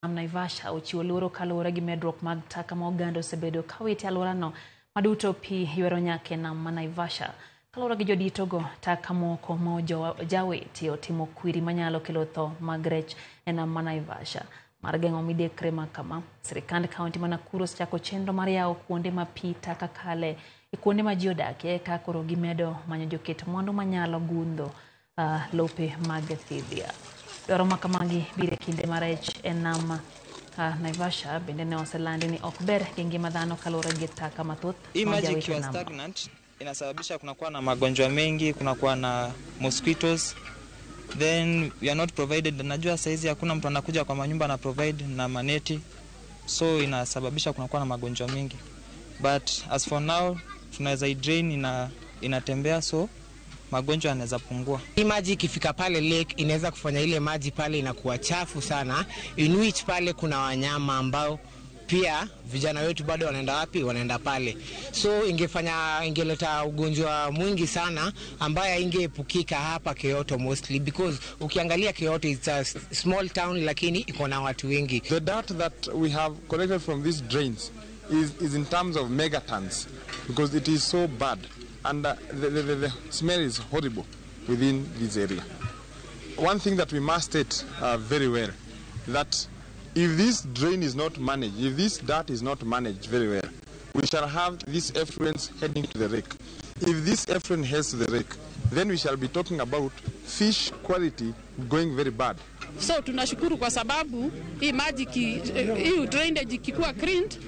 Nam Naivasha ochiwo luoro kaluwore gi medruok mag taka ma oganda osebedo kawito e alworano ma duto pi ywero nyaka e nam ma Naivasha. Kaluwore gi joditogo, taka moko ma ojawiti otimo kwiri manyalo kelo tho mag rech e nam ma Naivasha. Mar geng'o midekre ma kama, sirikand kaunti ma Nakuru osechako chenro mar yawo kuonde ma pi taka kale e kuonde ma ji odakie ka koro gimedo manyo joket mwandu manyalo gundho lope mag thidhia. Dwaro ma kamagi biro e kinde ma rech e nam Naivasha bende ne oselandi ni ok ber gi ngima dhano kaluwore gi taka mathoth Hii ma maji ojawit e ikiwa namno. stagnant inasababisha kunakuwa na magonjwa mengi, kunakuwa na mosquitoes, then we are not provided. Najua saizi hakuna mtu anakuja kwa manyumba na provide na maneti, so inasababisha kunakuwa na magonjwa mengi, but as for now tunaweza idrain, inatembea so magonjwa yanaweza pungua. Hii maji ikifika pale lake inaweza kufanya ile maji pale inakuwa chafu sana, in which pale kuna wanyama ambao pia vijana wetu bado wanaenda wapi? Wanaenda pale, so ingefanya ingeleta ugonjwa mwingi sana ambaye ingeepukika hapa Kyoto mostly because ukiangalia Kyoto it's a small town, lakini iko na watu wengi. The dirt that we have collected from these drains is in terms of megatons because it is so bad and the smell is horrible within this area. One thing that we must state very well, that if this drain is not managed, if this dirt is not managed very well, we shall have this effluent heading to the lake. If this effluent heads to the lake, then we shall be talking about fish quality going very bad. So tunashukuru kwa sababu hii maji hii drainage ikikuwa cleaned,